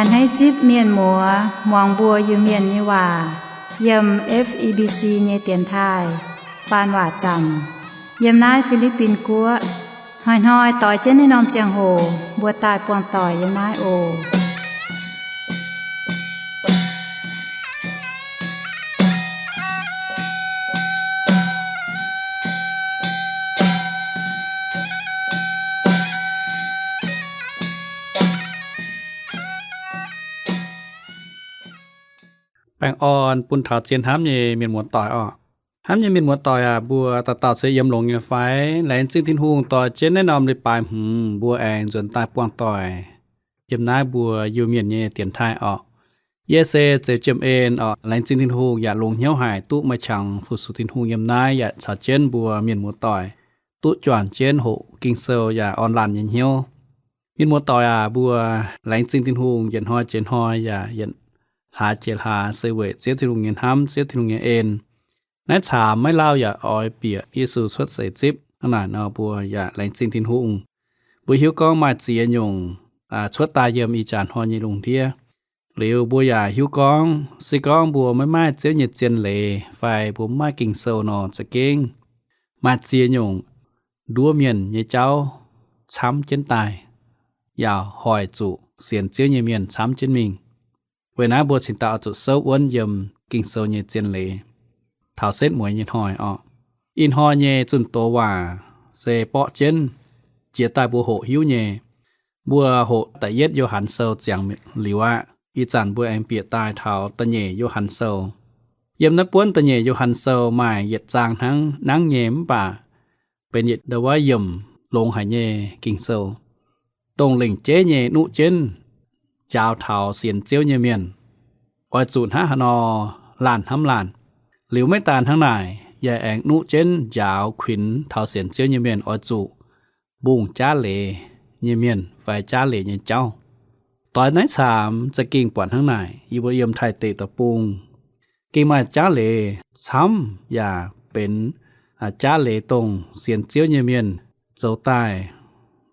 Hneiv zipv mienh muoz muangx mbuo Iu-Mienh nyei waac yiem F E B C nyei dienx taaih faan waac zanc yiem naaiv Fi^li^bin Guoqv. Hnoi-hnoi doix jienv naaiv norm ziangh hoc mbuo daaih buangh doic yiem naaiv oc. Baengh orn bun taux zien hnamv nyei mienh muoz-doic orqc. Hnamv nyei mienh muoz-doic aac, mbuo dauh dauh se yiem longx nyei fai? Laengz zingh Tin-Hungh doix jienv naaiv norm leiz-baaix hmz mbuo aengx nzuonx daaih buangh doic yiem naaiv mbuo Iu-Mienh nyei dienx taaih orqc. Yie se Zeux Jiem En orqc. Laengz zingh Tin-Hungh yaac longx hnyouv haic duqv maaih qangx fu-sux Tin-Hungh yiem naaiv yaac caux jienv mbuo mienh muoz-doic duqv juangc jienv hoqc Ging-Sou yaac orn laanh nyei hnyouv. Mienh muoz-doic aac, mbuo laengz zingh Tin-Hungh yietc hnoi jiex hnoi yaac yietc hlaax jiex hlaax se weic Ziouv Tin-Hungh nyei hnamv, Ziouv Tin-Hungh nyei en. Naaiv caamx maiv lauh yaac oix bieqc Yesu cuotv seix zipv. Hnangv naaic nor mbuo yaac laengz zingh Tin-Hungh. Mbuo hiuv gorngv maaih ziex nyungc cuotv daaih yiem ih jaax hnoi nyei lungh ndiev. Liuz mbuo yaac hiuv gorngv se gorngv mbuo maiv maaih Ziouv nyei zien leiz fai mbuo maiv maaih Ging-Sou nor, za'gengh maaih ziex nyungc nduov mienh nyei jauv camv jienv daaih, yaac hoic zuqc sienx Ziouv nyei mienh camv jienv mingh. Weic naaiv mbuo cingx daaih oix zuqc souv wuonv yiem Ging-Sou nyei zien leiz taux setv mueiz nyei hnoi orqc. Ih hnoi nyei zunh doz waac se borqv jienv jiex daaih mbuo hoqc hiuv nyei. Mbuo hoqc da'yietv Yo^han Sou ziangx liuz aqv. Ih zanc mbuo aengx bieqc daaih taux da'nyeic Yo^han Sou. Yiem naaiv buonv da'nyeic Yo^han Sou maaih yietc zaang hnangv nangv nyei mv baac benx yietc ndau-waav yiemc longx haic nyei Ging-Sou, dongh lengc jeiv nyei nuqv jienv njaaux taux sienx Ziouv nyei mienh oix zuqc hnangv haaix nor laanh hnamv laanh. Liuz maiv daan hnangv naaic, yaac aengx nuqv jienv njaaux kuinx taux sienx Ziouv nyei mienh oix zuqc mbungh jaav leiz nyei mienh fai jaav leiz nyei jauv. Doix naaiv caamx za'gengh buatc hnangv naaic, yie mbuo yiem Taiv deic-bung gengh maaih jaav leiz camv yaac benx jaav leiz dongh sienx Ziouv nyei mienh zoux daaih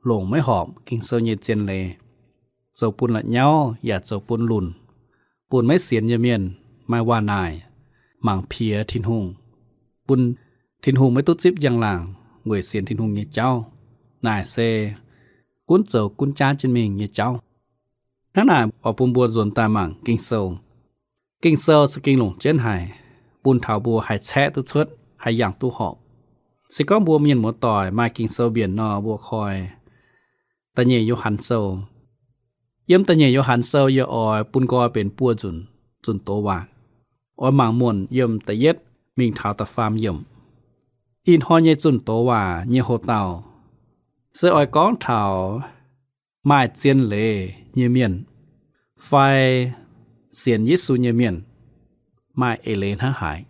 longc maiv horpc Ging-Sou nyei zien leiz, zoux bun la'nyauv yaac zoux bun lunc, bun maiv sienx nyei mienh maaih waac naaic, mangc piex Tin-Hungh, bun Tin-Hungh maiv duqv zipv njang-laangc weic sienx Tin-Hungh nyei jauv. Naaic se gunv zoux gunv jaav jienv mingh nyei jauv. Hnangv naaic oix bun mbuo nzuonx daaih mangc Ging-Sou. Ging-Sou se gengh longc jienv haic, bun taux mbuo haih caeqv duqv cuotv, haih yangh duqv horpc. Se gorngv mbuo mienh muoz-doic maaih Ging-Sou mbienc nor, mbuo koi da'nyeic Yo^han Sou. Yiem da'nyeic Yo^han Sou yie oix bun nqoi benx buo nzunc zunh doz waac. Oix mangc muonc yiem da'yietv mingh taux da'faam yiemc. Ih hnoi nyei zunh doz waac nyei hoc-dauh se oix gorngv taux maaih zien leiz nyei mienh fai sienx Yesu nyei mienh maaih eix leiz hnangv haaix.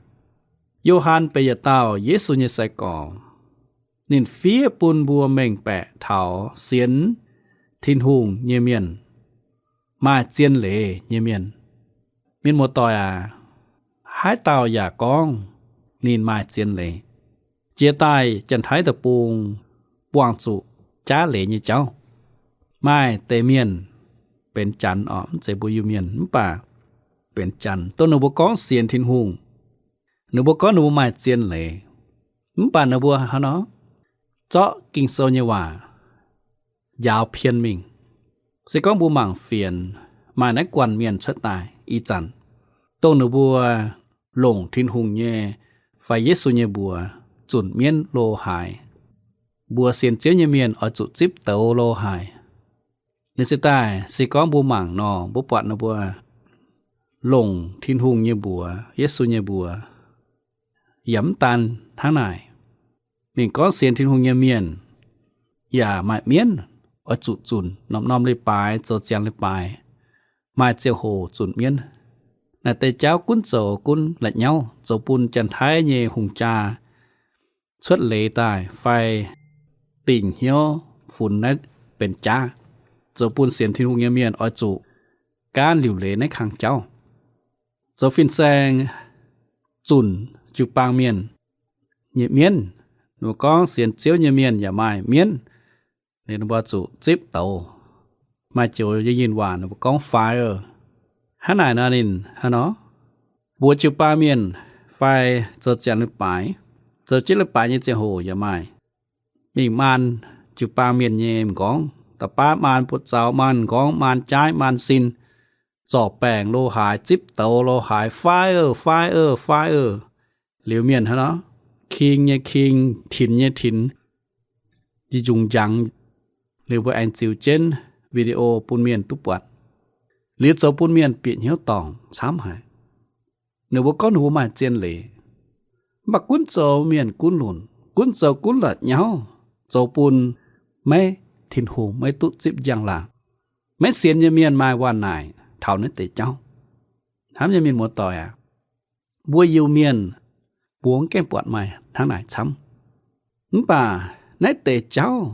Yo^han benx yietc dauh Yesu nyei sai-gorx. Ninh fiev bun mbuo mengh baeqc taux sienx Tin-Hungh nyei mienh maaih zien leiz nyei mienh. Mienh muoz-doic aac, haaix dauh yaac gorngv ninh maaih zien leiz. Jiex daaih Janx-Taiv deic-bung buangh zuqc jaav leiz nyei jauv. Maaih deix mienh benx Janx orqc, mv zeiz mbuo Iu-Mienh mv baac benx Janx, dongh ninh mbuo gorngv sienx Tin-Hungh, ninh mbuo gorngv ninh mbuo maaih zien leiz, mv baac ninh mbuo hnangv nor zorqv Ging-Sou nyei waac njaaux pien mingh. Se gorngv mbuo mangc fienx, maaih naaiv guanh mienh cuotv daaih ih zanc, dongh ninh mbuo longc Tin-Hungh nyei fai Yesu nyei mbuox zunc mienv lo haaix. Mbuox sienx Ziouv nyei mienh oix zuqc zipv douz lo haaix. Ninh se daaih se gorngv mbuo mangc nor, mbuo buatc ninh mbuo longc Tin-Hungh nyei mbuox, Yesu nyei mbuox, yaac mv daan hnangv naaic. Ninh gorngv sienx Tin-Hungh nyei mienh yaac maaih mienv oix zuqc zunc norm-norm leiz-baaix zoux ziangx leiz-baaix, maaih ziangh hoc zunc mienv. Naaiv deix jauv gunv zoux gunv la'nyauv, zoux bun Janx-Taiv nyei hungh jaa cuotv leiz daaih fai dingc hnyouv funx naaiv benx jaav, zoux bun sienx Tin-Hungh nyei mienh oix zuqc gaanv liuc leiz naaiv kang jauv. Zoux fin-saeng zunc jiu-baang mienh nyei mienv. Ninh mbuo gorngv sienx Ziouv nyei mienh yaac maaih mienv, ninh mbuo zuqc zipv douz. Maaih joux Yunh waac ninh mbuo gorngv fire. Hnangv naaic nor ninh hnangv nor, mbuox jiu-baang mienh fai zoux ziangx leiz-baaix, zoux jienv leiz-baaix nyei ziangh hoc yaac maaih. Mingh maan jiu-baang mienh nyei m'nqorngv, da'baav maan buoz zaux, maan m'nqorngv, maan jaaiv, maan sin, zorc baengc lo haaix, zipv douz lo haaix, fire, fire, fire. Liuz mienh hnangv nor, king nyei king, tinx nyei tinx, njungh njangx. Liuz mbuo aengx ziux jienv video bun mienh duqv buatc. Liuz zoux bun mienh bieqc hnyouv dorngc camv haic. Ninh mbuo gorngv ninh mbuo maaih zien leiz, mv baac gunv zoux mienh gunv lunc, gunv zoux gunv la'nyauv, zoux bun maiv Tin-Hungh maiv duqv zipv njang-laangc. Maiv sienx nyei mienh maaih waac naaic taux naaiv deix jauv. Hnamv nyei mienh muoz-doic aac, mbuo Iu-Mienh mbuo mv gaengh buatc maaih hnangv naaic camv. Mv baac naaiv deix jauv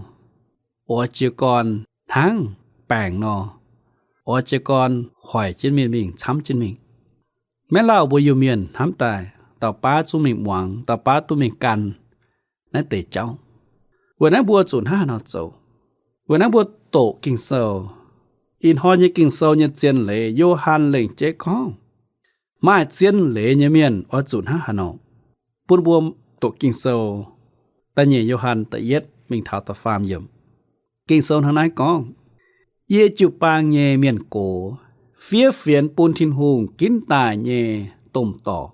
oix jiez gorn hnangv baengc nor, oix jiez gorn hoic jienv mienh mingh, camv jienv mingh. Maiv lauh mbuo Iu-Mienh hnamv daaih dauh baav zungv mingh muangx, dauh baav duqv mingh gan naaiv deix jauv. Weic naaiv mbuo zuqc hnangv haaix nor zoux? Weic naaiv mbuo doqc Ging-Sou. Ih hnoi nyei Ging-Sou nyei zien leiz, Yo^han lengc jeiv gorngv, maaih zien leiz nyei mienh oix zuqc hnangv haaix nor. Bun mbuo doqc Ging-Sou, da'nyeic Yo^han da'yietv mingh taux da'faam yiemc. Ging-Sou hnangv naaiv gorngv, yie jiu-baang nyei mienh gox, fiev fienx bun Tin-Hungh ginv daaih nyei domh dorc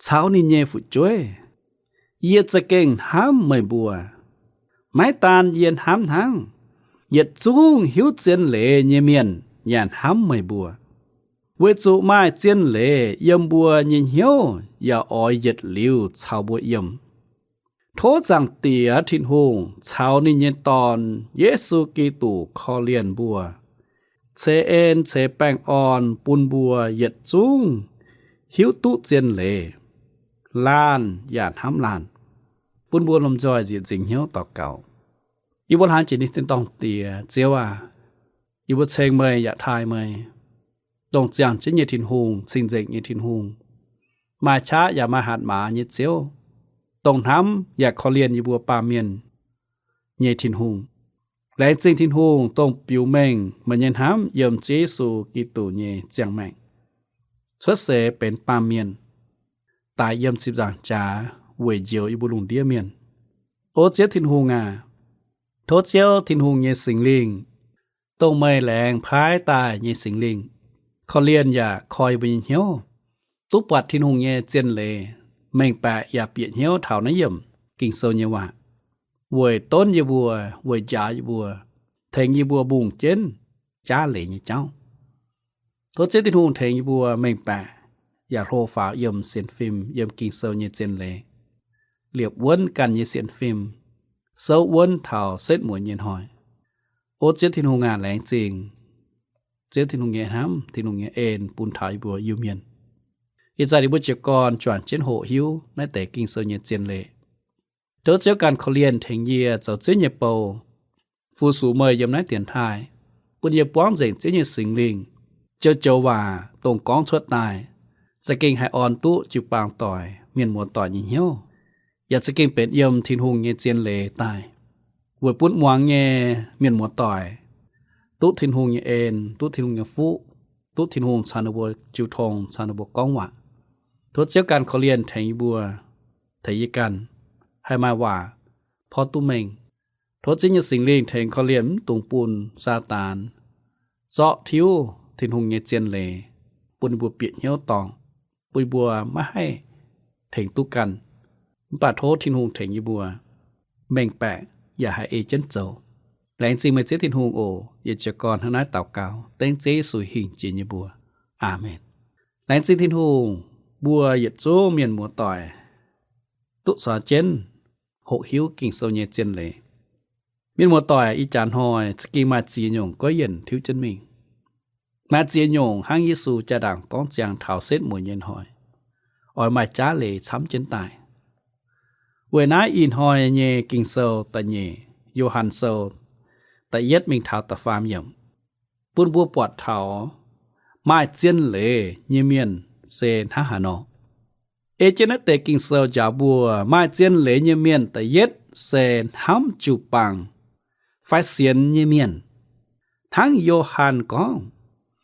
caux ninh nyei fu'jueiv. Yie za'gengh hnamv meih mbuo. Maiv daan yie hnamv hnangv, yietc zungv hiuv zien leiz nyei mienh yaac hnamv meih mbuo, weic zuqc maaih zien leiz yiem mbuo nyei hnyouv yaac oix yietc liuz caux mbuo yiem. Tov Zaangc Diex Tin-Hungh caux ninh nyei Dorn, Yesu Giduc, korv-lienh mbuo, ceix en ceix baengh orn bun mbuo yietc zungv hiuv duqv zien leiz, laanh yaac hnamv laanh. Bun mbuo lomh nzoih nzieqc nzingc hnyouv daux gaux. Yie mbuo hlaang jiex nyei tin-dorngh Diex, Ziouv aac, yie mbuo ceng meih yaac taaih meih, dongh ziangh jienv nyei Tin-Hungh, cing-nzengc nyei Tin-Hungh, maaih qaqv yaac maaih hatc maaz nyei Ziouv, dongh hnamv yaac korv-lienh yie mbuo baamh mienh nyei Tin-Hungh. Laengz zingh Tin-Hungh dongh biux mengh meih nyei hnamv yiem Ziouv Yesu Giduc nyei ziangh maengc, cuotv seix benx baamh mienh, daic yiem ziepc nzaangc jaax weic njoux yie mbuo lungh ndiev mienh. O Ziouv Tin-Hungh aac, tov Ziouv Tin-Hungh nyei Singx Lingh, dongh meih laengz paaiv daaih nyei Singx Lingh, korv-lienh yaac koi mbuo nyei hnyouv, duqv buatc Tin-Hungh nyei zien leiz, mengh baeqc yaac bieqc hnyouv taux naaiv yiemc Ging-Sou nyei waac, weic donv yie mbuo, weic njaaux yie mbuo, tengx yie mbuo mungh jienv jaav leiz nyei jauv. Tov Ziouv Tin-Hungh tengx yie mbuo mengh baeqc yaac hlo faaux yiem sienx fim, yiem Ging-Sou nyei zien leiz, liepc wuonv ganh nyei sienx fim, souv wuonv taux setv mueiz nyei hnoi. O Ziouv Tin-Hungh aac, laengz zingh Ziouv Tin-Hungh nyei hnamv, Tin-Hungh nyei en bun taux yie mbuo Iu-Mienh. Ih zanc yie mbuo jiez gorn juangc jienv hoqc hiuv naaiv deix Ging-Sou nyei zien leiz. Tov Ziouv ganh korv-lienh tengx yie zoux Ziouv nyei bou, fu-sux meih yiem naaiv dienx taaih, bun yie buangv nzengc Ziouv nyei Singx Lingh, joux-joux waac dongh gorngv cuotv daaih, za'gengh haih orn duqv jiu-baang doic, mienh muoz-doic nyei hnyouv, yaac za'gengh benx yiem Tin-Hungh nyei zien leiz daaih, weic bun muangx nyei mienh muoz-doic duqv Tin-Hungh nyei en, duqv Tin-Hungh nyei fuqv, duqv Tin-Hungh caux ninh mbuo jiu tong, caux ninh mbuo gorngv waac. Tov Ziouv ganh korv-lienh tengx yie mbuo, tengx yie ganh haih maaih waac porv duqv mengh. Tov Ziouv nyei Singx Lingh tengx korv-lienh mv dungx bun Saadaan zorqv tiuv Tin-Hungh nyei zien leiz, bun yie mbuo bieqc hnyouv dorngc, bun yie mbuo maiv haih tengx duqv ganh. Mv baac tov Tin-Hungh tengx yie mbuo mengh baeqc yaac haih ei jienv zoux. Laengz zingh meih Ziouv Tin-Hungh oc. Yie jiez gorn hnangv naaiv daux gaux dengv Ziouv Yesu hingh jiex nyei mbuox. Aamen. Laengz zingh Tin-Hungh, mbuo yietc zungv mienh muoz-doic duqv caux jienv hoqc hiuv Ging-Sou nyei zien leiz. Mienh muoz-doic, ih jaax hnoi za'gengh maaih ziex nyungc goiv yienc tiuv jienv mingh. Maaih ziex nyungc hnangv Yesu jaa-ndaangc gorngv ziangx taux setv mueiz nyei hnoi, oix maaih jaav leiz camv jienv daaih. Weic naaiv ih hnoi nyei Ging-Sou da'nyeic, Yo^han Sou, da'yietv mingh taux da'faam yiemc, bun mbuo buatc taux maaih zien leiz nyei mienh se hnangv haaix nor. Ei jienv naaiv deix Ging-Sou njaaux mbuo, maaih zien leiz nyei mienh da'yietv se hnamv jiu-baang fai sienx nyei mienh. Hnangv Yo^han gorngv,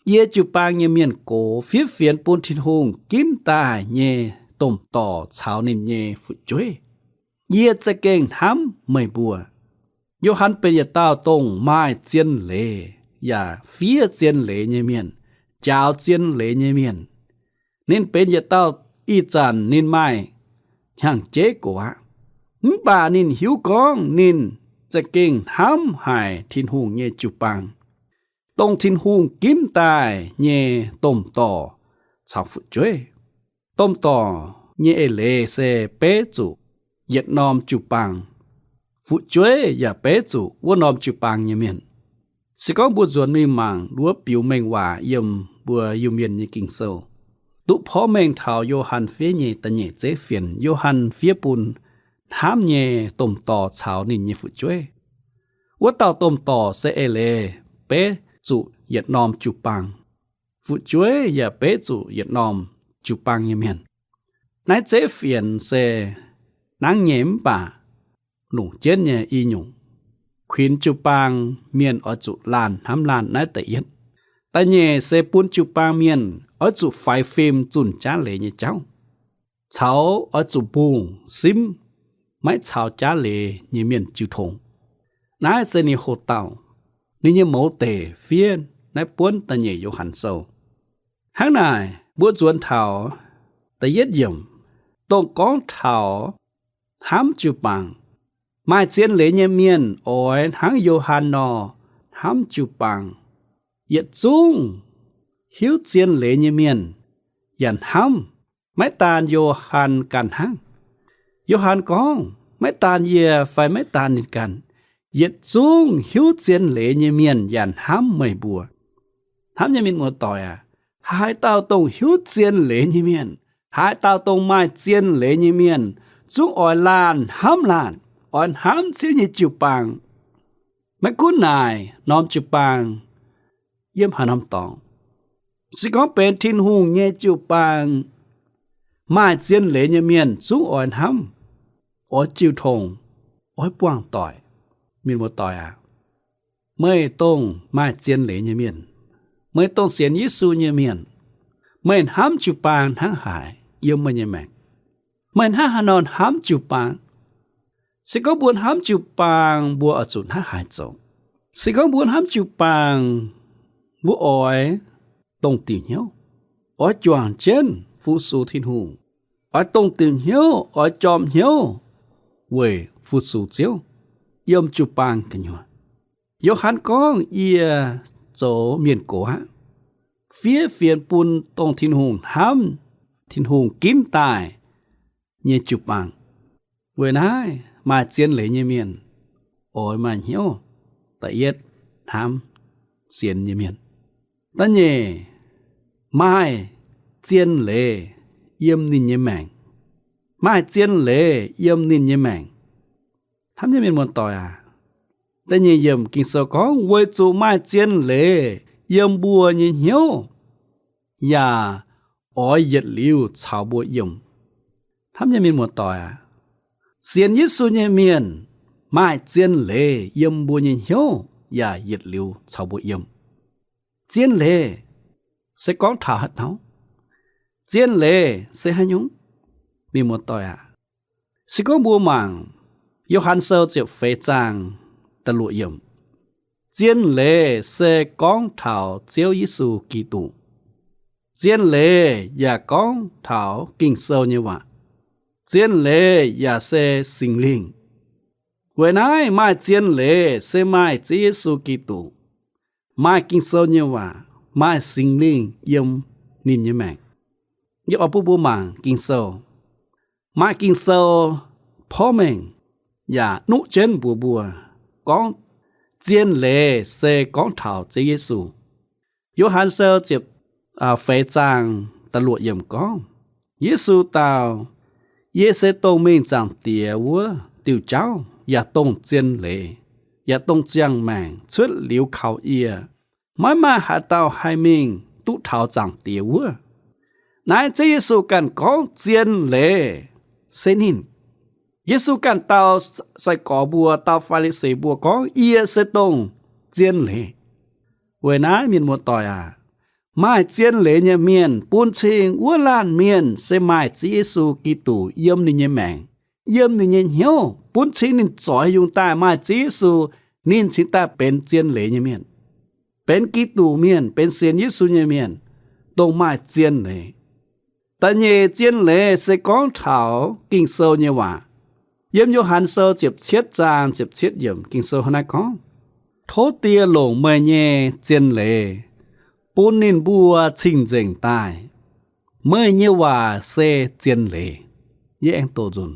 yie jiu-baang nyei mienh gox fiev fienx bun Tin-Hungh ginv daaih nyei domh dorc caux ninh nyei fu'jueiv. Yie za'gengh hnamv meih mbuo. Yo^han benx yietc dauh dongh maaih zien leiz yaac fiev zien leiz nyei mienh, njaaux zien leiz nyei mienh. Ninh benx yietc dauh ih zanc ninh maaih hnyangx-jeiv gox aqv. Mv baac ninh hiuv gorngv ninh za'gengh hnamv haic Tin-Hungh nyei jiu-baang, dongh Tin-Hungh ginv daaih nyei domh dorc caux fu'jueiv. Domh dorc nyei eix leiz se beiv zuqc yietc norm jiu-baang. Fu'jueiv yaac beiv zuqc wuov norm jiu-baang nyei mienh. Se gorngv mbuo nzuonx mingh mangc wuov biux mengh waac yiem mbuo Iu-Mienh nyei Ging-Sou, duqv porv mengh taux Yo^han fiev nyei da'nyeic zeiv fienx. Yo^han fiev bun hnamv nyei domh dorc caux ninh nyei fu'jueiv. Wuov dauh domh dorc se eix leiz beiv zuqc yietc norm jiu-baang. Fu'jueiv yaac beiv zuqc yietc norm jiu-baang nyei mienh. Naaiv zeiv fienx se nangv nyei mv baac longc jienv nyei i nyungc. Kuinx jiu-baang mienh oix zuqc laanh hnamv laanh, naaiv da'yietv. Da'nyeic se bun jiu-baang mienh oix zuqc faix fim zunh jaav leiz nyei jauv, caux oix zuqc mbungh simv maiv caux jaav leiz nyei mienh jiu tongx. Naaiv se ninh hoc dauh, ninh nyei mouz deic fiev naaiv buonv da'nyeic Yo^han Sou. Hnangv naaic, mbuo nzuonx taux da'yietv yiemc, dongh gorngv taux hnamv jiu-baang. Maaih zien leiz nyei mienh oix hnangv Yo^han nor hnamv jiu-baang. Yietc zungv hiuv zien leiz nyei mienh yaac hnamv, maiv daan Yo^han ganh hnangv. Yo^han gorngv, maiv daan yie fai maiv daan ninh ganh, yietc zungv hiuv zien leiz nyei mienh yaac hnamv meih mbuo. Hnamv nyei mienh muoz-doic aac, haaix dauh dongh hiuv zien leiz nyei mienh, haaix dauh dongh maaih zien leiz nyei mienh, zungv oix laanh hnamv laanh, oix hnamv Ziouv nyei jiu-baang. Maiv gunv naaic norm jiu-baang yiem haaix norm dorngx, se gorngv benx Tin-Hungh nyei jiu-baang, maaih zien leiz nyei mienh zungv oix hnamv, oix jiu tongx, oix buangh doic. Mienh muoz-doic aac, meih dongh maaih zien leiz nyei mienh, meih dongh sienx Yesu nyei mienh, meih hnamv jiu-baang hnangv haaix yiem meih nyei maengc? Meih hnangv haaix nor hnamv jiu-baang? Se gorngv mbuo hnamv jiu-baang, mbuo oix zuqc hnangv haaix zoux? Se gorngv mbuo hnamv jiu-baang, mbuo oix dongh diuc hnyouv, oix juangc jienv fu-sux Tin-Hungh, oix dongh diuc hnyouv, oix jorm hnyouv weic fu-sux Ziouv, yiem jiu-baang gu'nyuoz. Yo^han gorngv, yie zoux mienh gox aqv, fiev fienx bun dongh Tin-Hungh hnamv, Tin-Hungh ginv daaih nyei jiu-baang. Weic naaiv maaih zien leiz nyei mienh oix maaih hnyouv, da'yietv hnamv sienx nyei mienh. Da'nyeic, maaih zien leiz yiem ninh nyei maengc. Maaih zien leiz yiem ninh nyei maengc. Hnamv nyei mienh muoz-doic aac, da'nyeic yiemc Ging-Sou gorngv, weic zuqc maaih zien leiz yiem mbuo nyei hnyouv, yaac oix yietc liuz caux mbuo yiem. Hnamv nyei mienh muoz-doic aac, sienx Yesu nyei mienh maaih zien leiz yiem mbuo nyei hnyouv yaac yietc liuz caux mbuo yiem. Zien leiz se gorngv taux haaix dauh? Zien leiz se haaix nyungc? Mienh muoz-doic aac, se gorngv mbuo mangc Yo^han Sou ziepc feix zaang da'luoqc yiemc, zien leiz se gorngv taux Ziouv Yesu Giduc. Zien leiz yaac gorngv taux Ging-Sou nyei waac. Zien leiz yaac se Singx Lingh. Weic naaiv maaih zien leiz se maaih Ziouv Yesu Giduc, maaih Ging-Sou nyei waac, maaih Singx Lingh yiem ninh nyei maengc. Yie oix bun mbuo mangc Ging-Sou. Maaih Ging-Sou porv mengh yaac nuqv jienv mbuox mbuo gorngv zien leiz se gorngv taux Ziouv Yesu. Yo^han Sou ziepc feix zaang da'luoqc yiemc gorngv, Yesu dau, Yie se dongh mingh Zaangc Diex wuov diuh jauv, yaac dongh zien leiz, yaac dongh ziangh maengc. Cuotv liuz kaux yie, maiv maaih haaix dauh haih mingh duqv taux Zaangc Diex wuov. Naaiv Ziouv Yesu ganh gorngv zien leiz se ninh. Yesu ganh dau sai-gorx mbuo, dau Faa^li^si mbuo gorngv, Yie se dongh zien leiz. Weic naaiv, mienh muoz-doic aac, maaih zien leiz nyei mienh bun cing wuov laanh mienh se maaih Ziouv Yesu Giduc yiem ninh nyei maengc, yiem ninh nyei hnyouv, bun cing ninh zoix yungz daaih maaih Ziouv Yesu, ninh cingx daaih benx zien leiz nyei mienh, benx Giduc mienh, benx sienx Yesu nyei mienh, dongh maaih zien leiz. Da'nyeic zien leiz se gorngv taux Ging-Sou nyei waac. Yiem Yo^han Sou ziepc cietv zaang ziepc cietv yiemc, Ging-Sou hnangv naaiv gorngv, Tov Die longc meih nyei zien leiz bun ninh mbuo cing-nzengc daaih. Meih nyei waac se zien leiz. Yie aengx doqc nzunc.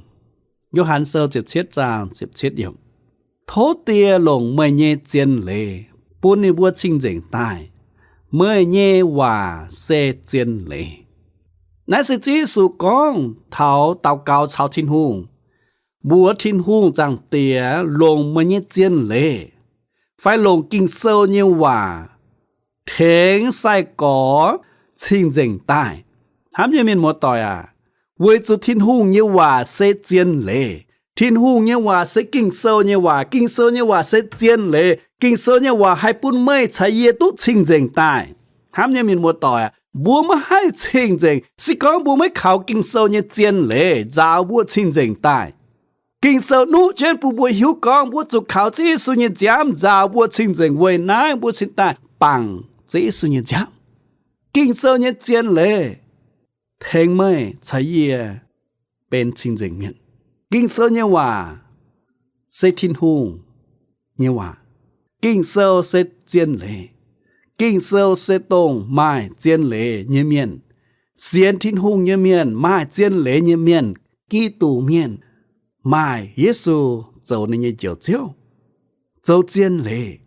Yo^han Sou ziepc cietv zaang ziepc cietv yiemc. Tov Die longc meih nyei zien leiz bun ninh mbuo cing-nzengc daaih. Meih nyei waac se zien leiz. Naaiv se Ziouv Yesu gorngv taux daux gaux caux Tin-Hungh, mbuox Tin-Hungh, Zaangc Diex, longc meih nyei zien leiz, fai longc Ging-Sou nyei waac tengx sai-gorx cing-nzengc daaih. Hnamv nyei mienh muoz-doic aac, weic zuqc Tin-Hungh nyei waac se zien leiz. Tin-Hungh nyei waac se Ging-Sou nyei waac. Ging-Sou nyei waac se zien leiz. Ging-Sou nyei waac haih bun meih caux yie duqv cing-nzengc daaih. Hnamv nyei mienh muoz-doic aac, mbuo maiv haih cing-nzengc. Se gorngv mbuo maiv kaux Ging-Sou nyei zien leiz nzaaux mbuo cing-nzengc daaih, Ging-Sou nuqv jienv bun mbuo hiuv gorngv mbuo zuqc kaux Ziouv Yesu nyei nziaamv nzaaux mbuo cing-nzengc. Weic naaiv mbuo cingx daaih bangc Ziouv Yesu nyei nziaamv. Ging-Sou nyei zien leiz tengx meih caux yie benx cing-nzengc mienh. Ging-Sou nyei waac se Tin-Hungh nyei waac. Ging-Sou se zien leiz. Ging-Sou se dongh maaih zien leiz nyei mienh, sienx Tin-Hungh nyei mienh, maaih zien leiz nyei mienh, Giduc mienh, maaih Yesu zoux ninh nyei Njoux Ziouv, zoux zien leiz.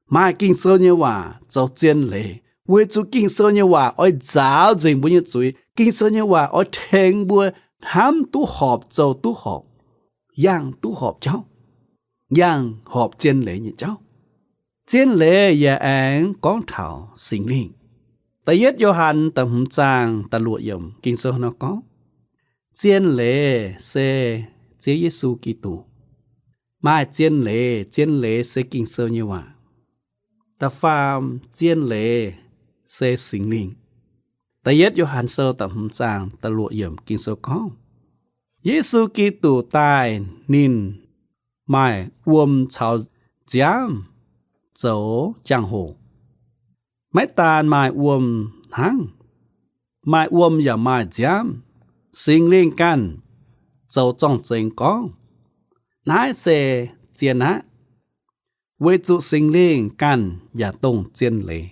Maaih Ging-Sou nyei waac zoux zien leiz, weic zuqc Ging-Sou nyei waac oix nzaaux nzengc mbuo nyei zuiz. Ging-Sou nyei waac oix tengx mbuo hnamv duqv horpc, zoux duqv horpc, yangh duqv horpc jauv, yangh horpc zien leiz nyei jauv. Zien leiz yaac aengx gorngv taux Singx Lingh. Da'yietv Yo^han da'hmz zaang da'luoqc yiemc Ging-Sou nor gorngv, Zien leiz se Ziouv Yesu Giduc. Maaih zien leiz, zien leiz se Ging-Sou nyei waac. Da'faam zien leiz se Singx Lingh. Da'yietv Yo^han Sou da'hmz zaang da'luoqc yiemc Ging-Sou gorngv, Yesu Giduc daaih ninh maaih wuom caux nziaamv zoux jangx-hoc. Maiv daan maaih wuom hnangv, maaih wuom yaac maaih nziaamv. Singx Lingh ganh zoux zorng-zengx gorngv, naaiv se zien aqv, weic zuqc Singx Lingh ganh yaac dongh zien leiz.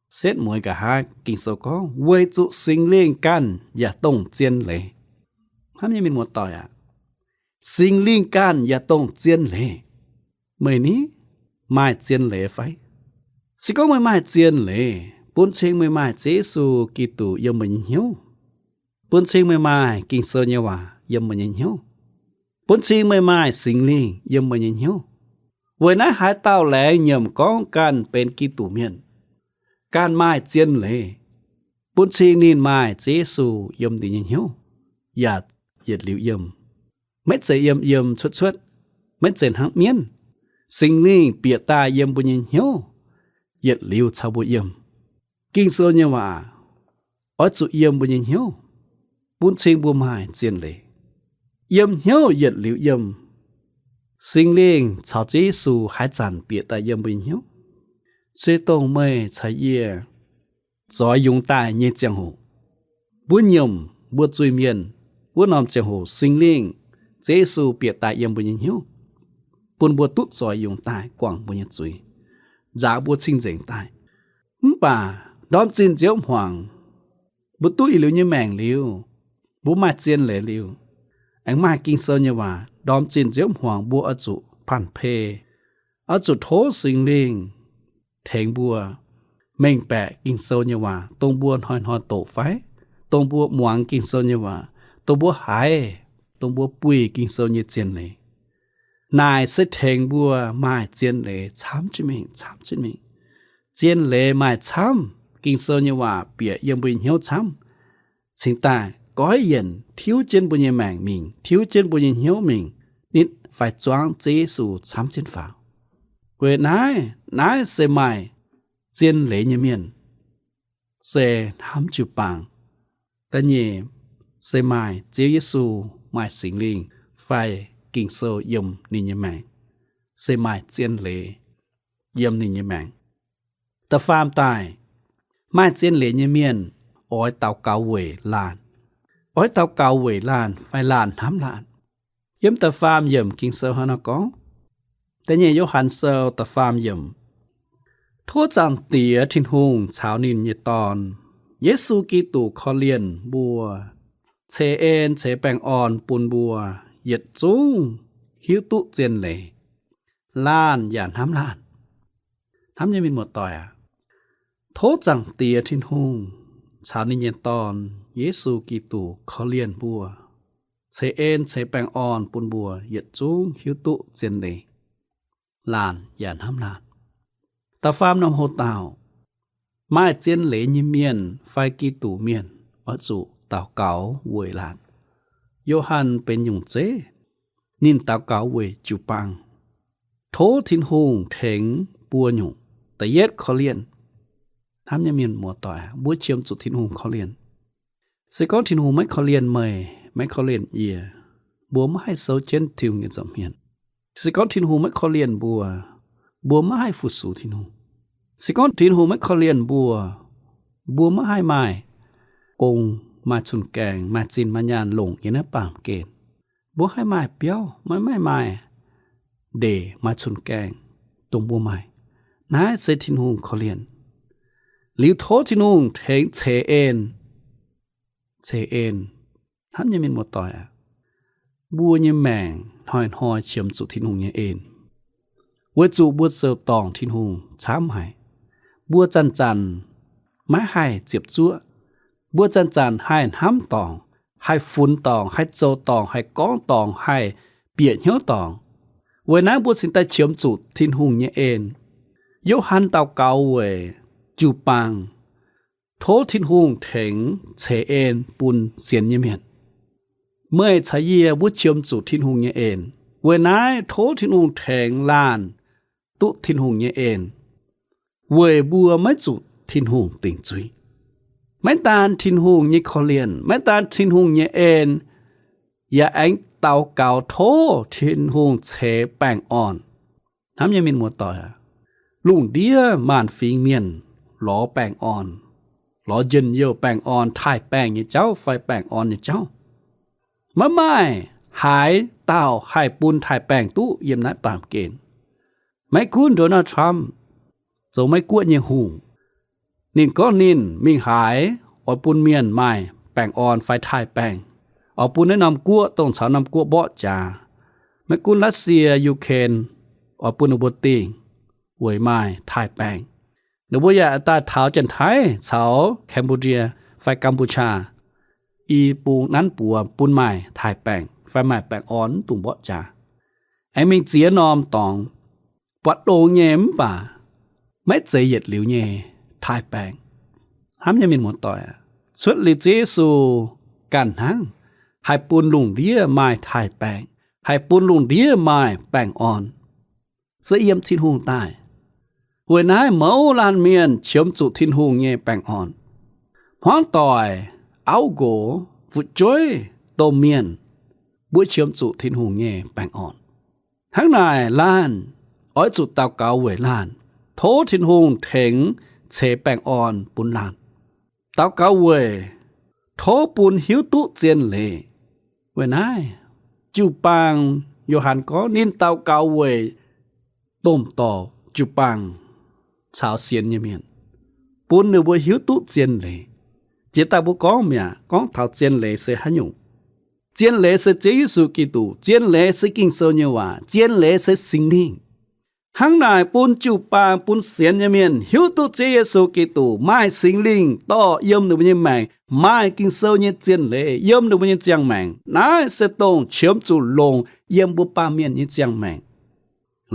Setv mueiz nqa'haav Ging-Sou gorngv, weic zuqc Singx Lingh ganh yaac dongh zien leiz. Hnamv nyei mienh muoz-doic aac, Singx Lingh ganh yaac dongh zien leiz. Meih ni, maaih zien leiz fai? Se gorngv meih maaih zien leiz, bun cing meih maaih Ziouv Yesu Giduc yiem meih nyei hnyouv, bun cing meih maaih Ging-Sou nyei waac yiem meih nyei hnyouv, bun cing meih maaih Singx Lingh yiem meih nyei hnyouv. Weic naaiv haaix dauh laengz nyiemc gorngv ganh benx Giduc mienh, ganh maaih zien leiz, bun cing ninh maaih Ziouv Yesu yiem ninh nyei hnyouv, yaac yietc liuz yiem. Maiv zeiz yiem yiem cuotv cuotv, maiv zeiz hnangv mienv. Singx Lingh bieqc daaih yiem mbuo nyei hnyouv, yietc liuz caux mbuo yiem. Ging-Sou nyei waac oix zuqc yiem mbuo nyei hnyouv, bun cing mbuo maaih zien leiz. Yiem hnyouv yietc liuz yiem. Singx Lingh caux Ziouv Yesu haaix zanc bieqc daaih yiem mbuo nyei hnyouv? Se dongh meih caux yie zoix yungz daaih nyei ziangh hoc. Mbuo nyiemc mbuo zuiz-mienh wuov norm ziangh hoc, Singx Lingh, Ziouv Yesu bieqc daaih yiem mbuo nyei hnyouv, bun mbuo duqv zoix yungz daaih guangc mbuo nyei zuiz, nzaaux mbuo cing-nzengc daaih. Mv baac ndorm zinh nziouv hmuangx, mbuo duqv yietc liuz nyei maengc liuz, mbuo maaih zien leiz liuz, aengx maaih Ging-Sou nyei waac, ndorm zinh nziouv hmuangx mbuo oix zuqc panh pei, oix zuqc tov Singx Lingh tengx mbuo mengh baeqc Ging-Sou nyei waac, dongh mbuo hnoi-hnoi doqc fai, dongh mbuo muangx Ging-Sou nyei waac, dongh mbuo haiz, dongh mbuo buih Ging-Sou nyei zien leiz. Naaic se tengx mbuo maaih zien leiz camv jienv mingh, camv jienv mingh. Zien leiz maaih camv, Ging-Sou nyei waac bieqc yiem mbuo nyei hnyouv camv, cingx daaih goiv yienc tiuv jienv mbuo nyei maengc mingh, tiuv jienv mbuo nyei hnyouv mingh, nitv fai zuangv Ziouv Yesu camv jienv faaux. Weic naaiv, naaiv se maaih zien leiz nyei mienh se hnamv jiu-baang. Da'nyeic se maaih Ziouv Yesu, maaih Singx Lingh fai Ging-Sou yiem ninh nyei maengc, se maaih zien leiz yiem ninh nyei maengc. Da'faam daaih, maaih zien leiz nyei mienh oix daux gaux weic laanh, oix daux gaux weic laanh fai laanh hnamv laanh. Yiem da'faam yiemc Ging-Sou hnangv naaiv gorngv, Da'nyeic Yo^han Sou da'faam yiemc, Tov Zaangc Diex Tin-Hungh caux ninh nyei Dorn, Yesu Giduc, korv-lienh mbuo, ceix en ceix baengh orn bun mbuo yietc zungv hiuv duqv zien leiz, laanh yaac hnamv laanh. Hnamv nyei mienh muoz-doic aac, tov Zaangc Diex Tin-Hungh caux ninh nyei Dorn, Yesu Giduc, korv-lienh mbuo, ceix en ceix baengh orn bun mbuo yietc zungv hiuv duqv zien leiz, laanh yaac hnamv laanh. Da'faam norm hoc-dauh, maaih zien leiz nyei mienh fai Giduc mienh oix zuqc daux gaux weic laanh. Yo^han benx nyungc zeiv, ninh daux gaux weic jiu-baang, tov Tin-Hungh tengx buo nyungc. Da'yietv, korv-lienh. Hnamv nyei mienh muoz-doic, mbuo qiemx zuqc Tin-Hungh korv-lienh. Se gorngv Tin-Hungh maiv korv-lienh meih, maiv korv-lienh yie, mbuo maiv haih souv jienv Tin-Hungh nyei nza'hmien. Se gorngv Tin-Hungh maiv korv-lienh mbuo, mbuo maiv haih fu-sux Tin-Hungh. Se gorngv Tin-Hungh maiv korv-lienh mbuo, mbuo maiv haih maaih gong, maaih cun-gaengh, maaih zinh maaih nyaanh longc yiem naaiv baamh gen. Mbuo haih maaih biauv, maiv maaih maaih ndeic, maaih cun-gaengh dongh mbuo maaih. Naaiv se Tin-Hungh korv-lienh. Liuz tov Tin-Hungh tengx ceix en. Ceix en. Hnamv nyei mienh muoz-doic aac, mbuo nyei maengc hnoi-hnoi qiemx zuqc Tin-Hungh nyei en, weic zuqc mbuo zoux dorngc Tin-Hungh camv haic. Mbuo zanc-zanc maiv haih ziepc zuoqv. Mbuo zanc-zanc haih hnamv dorngc, haih funx dorngc, haih zoux dorngc, haih gorngv dorngc, haih bieqc hnyouv dorngc. Weic naaiv mbuo cingx daaih qiemx zuqc Tin-Hungh nyei en. Yo^han daux gaux weic jiu-baang, tov Tin-Hungh tengx ceix en bun sienx nyei mienh. Meih caux yie mbuo qiemx zuqc Tin-Hungh nyei en. Weic naaiv tov Tin-Hungh tengx laanh duqv Tin-Hungh nyei en, weic mbuo maiv zuqc Tin-Hungh dingc zuiz. Maiv daan Tin-Hungh nyei korv-lienh, maiv daan Tin-Hungh nyei en, yaac aengx daux gaux tov Tin-Hungh ceix baengh orn. Hnamv nyei mienh muoz-doic aac, lungh ndiev maanc fingx mienh lorz baengh orn, lorz njien-youh baengh orn, taaih baengh nyei jauv fai baengh orn nyei jauv. Maiv maaih haaix dauh haih bun taaih baengh duqv yiem naaiv baamh gen. Maiv gunv Donald Trump zoux Meiv Guoqv nyei hungh, ninh gorngv ninh mingh haaix oix bun mienh maaih baengh orn fai taaih baengh, oix bun naaiv norm guoqv dongh caux norm guoqv mborqv jaax. Maiv gunv Russia, Ukraine, oix bun ninh mbuo dingh weic maaih taaih baengh. Ninh mbuo yaac daaih taux Janx-Taiv caux Cambodia fai Kam^pu^chaa, i bung nanv buoz bun maaih taaih baengh fai maaih baengh orn mv dungx mborqv jaax. Aengx mingh ziex norm dorngx, buatc longx nyei mv baac maiv zeiz yietc liuz nyei taaih baengh. Hnamv nyei mienh muoz-doic aac, cuotv liuz Ziouv Yesu ganh hnangv haih bun lungh ndiev maaih taaih baengh, haih bun lungh ndiev maaih baengh orn, se yiem Tin-Hungh daaih. Weic naaiv mouz laanh mienh qiemx zuqc Tin-Hungh nyei baengh orn. Hmuangv doic, auv nqox, fu'jueiv, domh mienh, mbuo qiemx zuqc Tin-Hungh nyei baengh orn. Hnangv naaic laanh oix zuqc daux gaux weic laanh, tov Tin-Hungh tengx ceix baengh orn bun laanh. Daux gaux weic tov bun hiuv duqv zien leiz. Weic naaiv, jiu-baang, Yo^han gorngv ninh daux gaux weic domh dorc, jiu-baang caux sienx nyei mienh, bun ninh mbuo hiuv duqv zien leiz. Jiex daaih mbuo gorngv mi'aqv, gorngv taux zien leiz se haaix nyungc? Zien leiz se Ziouv Yesu Giduc. Zien leiz se Ging-Sou nyei waac. Zien leiz se Singx Lingh. Hnangv naaic bun jiu-baang, bun sienx nyei mienh hiuv duqv Ziouv Yesu Giduc, maaih Singx Lingh dorh yiem ninh mbuo nyei maengc, maaih Ging-Sou nyei zien leiz yiem ninh mbuo nyei ziangh maengc. Naaiv se dongh qiemx zuqc longc yiem mbuo baamh mienh nyei ziangh maengc.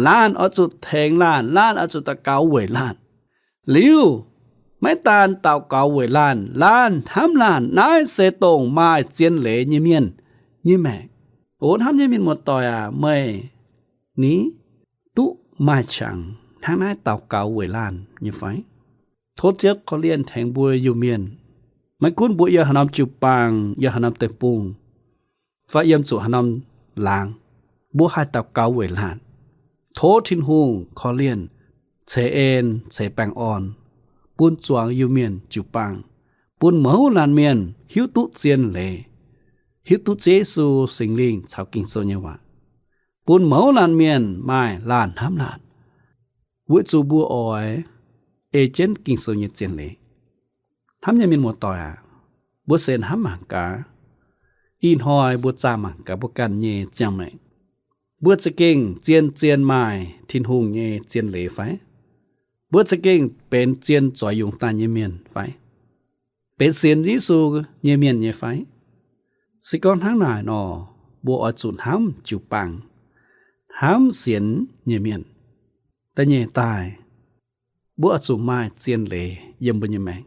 Laanh oix zuqc tengx laanh, laanh oix zuqc daux gaux weic laanh. Liuz, maiv daan daux gaux weic laanh, laanh hnamv laanh. Naaiv se dongh maaih zien leiz nyei mienh nyei maengc. O hnamv nyei mienh muoz-doic aac, meih ni duqv maaih qangx hnangv naaiv daux gaux weic laanh nyei fai? Tov Ziouv korv-lienh tengx mbuo Iu-Mienh. Maiv gunv mbuo yiem haaix norm jiu-baang, yiem haaix norm deic-bung, fai yiem zuqc haaix norm laangz, mbuo haih daux gaux weic laanh. Tov Tin-Hungh korv-lienh, ceix en, ceix baengh orn bun zuangx Iu-Mienh jiu-baang, bun mouz laanh mienh hiuv duqv zien leiz, hiuv duqv Ziouv Yesu, Singx Lingh caux Ging-Sou nyei waac, bun mouz laanh mienh maaih laanh hnamv laanh, weic zuqc mbuo oix ei jienv Ging-Sou nyei zien leiz. Hnamv nyei mienh muoz-doic aac, mbuo se hnamv mangc gaax, ih hnoi mbuo zaah mangc gaax mbuo ganh nyei ziangh maengc. Mbuo za'gengh zien-zien maaih Tin-Hungh nyei zien leiz fai? Mbuo za'gengh benx zien zoix yungz daaih nyei mienh fai? Benx sienx Yesu nyei mienh nyei fai? Se gorngv hnangv naaic nor, mbuo oix zuqc hnamv jiu-baang, hnamv sienx nyei mienh. Da'nyeic daaih, mbuo oix zuqc maaih zien leiz yiem mbuo nyei maengc.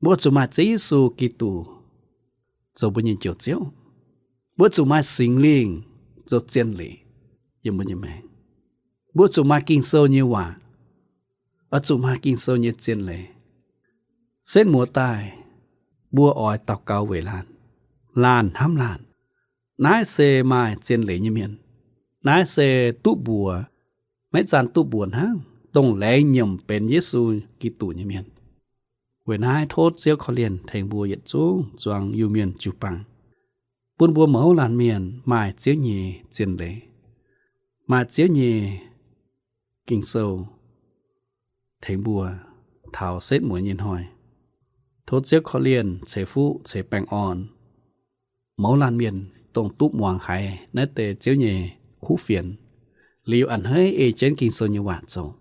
Mbuo oix zuqc maaih Ziouv Yesu Giduc zoux mbuo nyei Njoux Ziouv. Mbuo oix zuqc maaih Singx Lingh zoux zien leiz yiem mbuo nyei maengc. Mbuo oix zuqc maaih Ging-Sou nyei waac, oix zuqc maaih Ging-Sou nyei zien leiz. Setv muoz daaih, mbuo oix daux gaux weic laanh, laanh hnamv laanh. Naaiv se maaih zien leiz nyei mienh. Naaiv se duqv mbuox, maiv zanc duqv mbuox hnangv, dongh laengz nyiemc benx Yesu Giduc nyei mienh. Weic naaiv tov Ziouv korv-lienh tengx mbuo yietc zungv zuangx Iu-Mienh jiu-baang, bun mbuo mouz laanh mienh maaih Ziouv nyei zien leiz, maaih Ziouv nyei Ging-Sou tengx mbuo taux setv mueiz nyei hnoi. Tov Ziouv korv-lienh ceix fuqv ceix baengh orn mouz laanh mienh dongh duqv muangx haiz naaiv deix Ziouv nyei kuv fienx, liuz a'hneiv ei jienv Ging-Sou nyei waac zoux.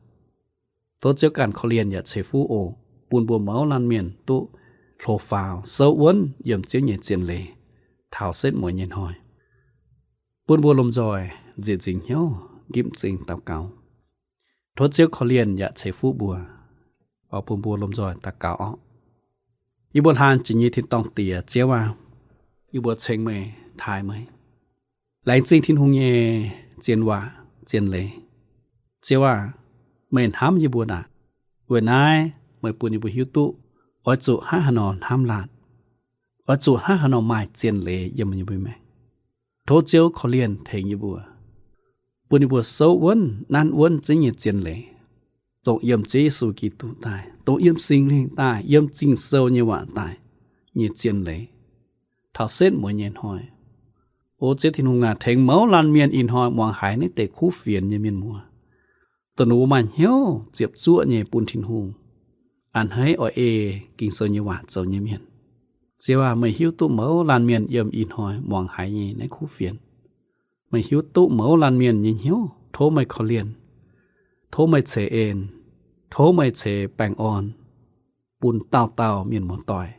Tov Ziouv ganh korv-lienh yaac ceix fuqv oc, bun mbuo mouz laanh mienh duqv hlo faaux souv wuonv yiem Ziouv nyei zien leiz taux setv mueiz nyei hnoi. Bun mbuo lomh nzoih nzieqc nzingc hnyouv, nqipv m'zing daux gaux. Tov Ziouv korv-lienh yaac ceix fuqv mbuo, oix bun mbuo lomh nzoih daux gaux orqc. Yie mbuo hlan jiex nyei tin-dorngh Diex, Ziouv aac, yie mbuo ceng meih, taaih meih. Laengz zingh Tin-Hungh nyei zien waac, zien leiz. Ziouv aac, meih hnamv yie mbuo ndaangc. Weic naaiv meih bun yie mbuo hiuv duqv oix zuqc hnangv haaix nor hnamv laanh, oix zuqc hnangv haaix nor maaih zien leiz yiem yie mbuo maengc. Tov Ziouv korv-lienh tengx yie mbuo, bun yie mbuo souv wuonv nanv wuonv Ziouv nyei zien leiz, dongh yiem Ziouv Yesu Giduc daaih, dongh yiem Singx Lingh daaih, yiem Ging-Sou nyei waac daaih nyei zien leiz, taux setv mueiz nyei hnoi. O Ziouv Tin-Hungh aac, tengx mouz laanh mienh ih hnoi muangx haiz naaiv deix kuv fienx nyei mienh muoz, dongh ninh mbuo maaih hnyouv ziepc zuoqv nyei bun Tin-Hungh, a'hneiv oix ei Ging-Sou nyei waac zoux nyei mienh. Ziouv aac, meih hiuv duqv mouz laanh mienh yiem ih hnoi muangx haiz nyei naaiv kuv fienx. Meih hiuv duqv mouz laanh mienh nyei hnyouv. Tov meih korv-lienh, tov meih ceix en, tov meih ceix baengh orn bun dauh dauh mienh muoz-doic,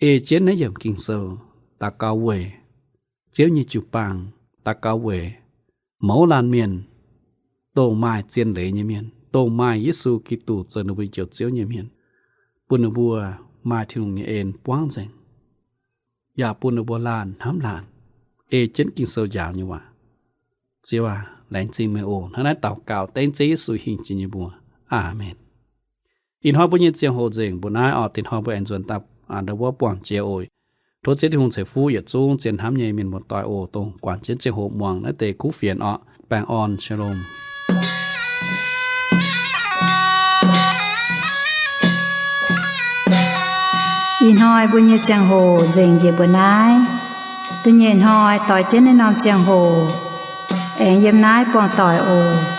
ei jienv naaiv yiemc Ging-Sou daux gaux weic Ziouv nyei jiu-baang, daux gaux weic mouz laanh mienh, dongh maaih zien leiz nyei mienh, dongh maaih Yesu Giduc zoux ninh mbuo Njoux Ziouv nyei mienh, bun ninh mbuo maaih Tin-Hungh nyei en buangv nzengc, yaac bun ninh mbuo laanh hnamv laanh, ei jienv Ging-Sou njaaux nyei waac. Ziouv aac, laengz zingh meih oc. Hnangv naaiv daux gaux dengv Ziouv Yesu hingh jiex nyei mbuox. Aamen. Ih hnoi mbuo nyei ziangh hoc nzengc mbuo naaiv oc. Dinh hnoi mbuo aengx nzuonx daaih ndo wuov buangh jiex oc. Tov Ziouv Tin-Hungh ceix fuqv yietc zungv zien hnamv nyei mienh muoz-doic oc, dongh guangc jienv ziangh hoc muangx naaiv deix kuv fienx oc. Baengh orn, shalom. Ih hnoi mbuo nyei ziangh hoc nzengc njiec mbuo naaiv. Da'nyeic hnoi doix jienv naaiv norm ziangh hoc aengx yiem naaiv buangh doic oc.